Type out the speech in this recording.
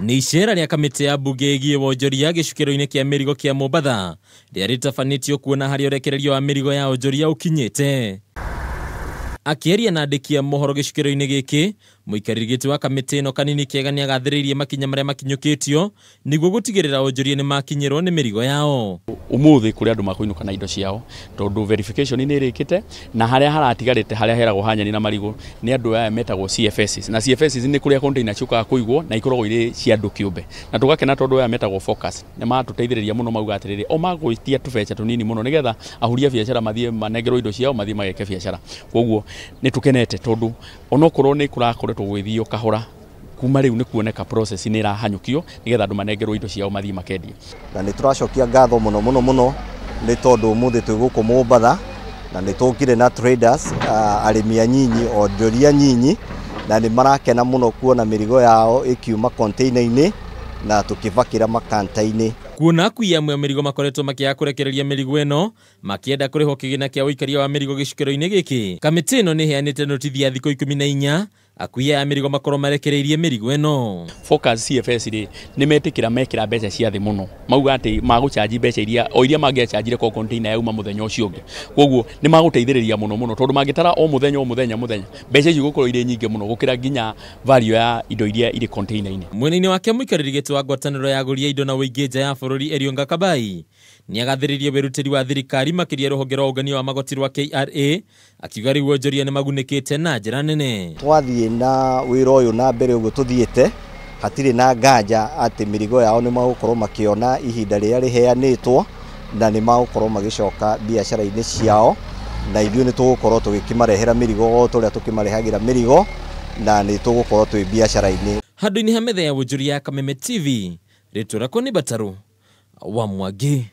Nĩ icera rĩa kamĩtĩ ya mbunge ĩgiĩ wonjoria gĩcukĩro-inĩ kĩa mĩrigo kĩa Mombatha rĩrĩa rĩtabanĩtio kuona harĩa ũrekererio wa mĩrigo ya onjoria ũkinyĩte. Akĩaria na andĩki a mohoro gĩcukĩro-inĩ gĩkĩ, mũikarĩri gĩtĩ wa kamĩtĩ ĩno Kanini Kega nĩagathĩrĩirie makinya marĩa makinyũkĩtio nĩguo gũtigĩrĩra onjoria nĩmakinyĩrwo nĩ mĩrigo yao. Ũmũthĩ kũrĩ andũ makũinũka na indo ciao tondũ verification nĩ ĩrĩkĩte na harĩa haratigarĩte harĩa heragwo ha nyeni na marigũ nĩ andũ aya metagwo CFSs, na CFSs nĩ kũrĩa container ciũkaga kũigwo na ikoragwo irĩ cia andũ kĩũmbe, na tũgakena tondũ aya metagwo Focus nĩ matũteithĩrĩria mũno, mauga atĩrĩrĩ o magwĩtia tũbeca tũnini mũno nĩgetha ahũri a biacara mathiĩ manengerwo indo ciao mathiĩ mageke biacara. Koguo nĩ tũkenete tondũ onokorwo nĩ kũrakoretwo gũgĩthio kahora, kuma rĩu nĩ kuoneka process nĩ ĩrahanyũkio nĩgetha andũ manengerwo indo ciao mathiĩ makendie. Na nĩ tũracokia ngatho mũno mũno mũno nĩ tondũ ũmũthĩ twĩ gũkũ Mombatha na nĩ tũkire na traders, arĩmi anyinyi, onjoria anyinyi, na nĩ marakena mũno kuona mĩrigo yao ĩkiuma container-inĩ na tũkĩbakĩra makanta-inĩ. Kuona akui amwe a mĩrigo makoretwo makĩaga kũrekereria mĩrigo ĩno makĩenda kũrĩhwo kĩgĩna kĩa ũikaria wa mĩrigo gĩcukĩro-inĩ gĩkĩ, kamĩtĩ ĩno nĩ ĩheanĩte notithi ya thikũ 14 akui aya a mĩrigo makorwo marekereirie mĩrigo ĩno. Focus CFS rĩ nĩ metĩkĩra mekĩra mbeca cia thĩ mũno, mauga atĩ magũchanji mbeca iria o iria mangĩachanjire ko container yauma mũthenya ũcio ũngĩ. Koguo nĩ magũteithĩrĩria mũno mũno tondũ mangĩtara o mũthenya o mũthenya mũthenya mbeca icio igũkorwo irĩ nyingĩ mũno gũkĩra nginya value ya indo iria irĩ container-inĩ. Mwena-inĩ wake mũikarĩri gĩtĩ wa ngwatanĩro ya agũri a indo na ũingĩ nja ya bũrũri Elion Kabai nĩagathĩrĩirie wĩrutĩri wa thirikari makĩria rũhonge rwa ũngania wa magoti rwa KRA, akiuga rĩu onjoria nĩmagunĩkĩte na njĩra nene. Twathiĩ na wĩra ũyũ na mbere ũguo tũthiĩte, hatirĩ na nganja atĩ mĩrigo yao nĩ magũkorwo makĩona ihinda rĩrĩa rĩheanĩtwo na nĩ magũkorwo magĩcoka biacara-inĩ ciao, na ithuĩ nĩ tũgũkorwo tũgĩkĩmarehera mĩrigo o ta ũrĩa tũkĩmarehagĩra mĩrigo, na nĩ tũgũkorwo twĩ biacara-inĩ. Handũ-inĩ ha metha ya wonjoria ya Kameme TV, rĩtwa rĩakwa nĩ Batarũ wa Mwangi.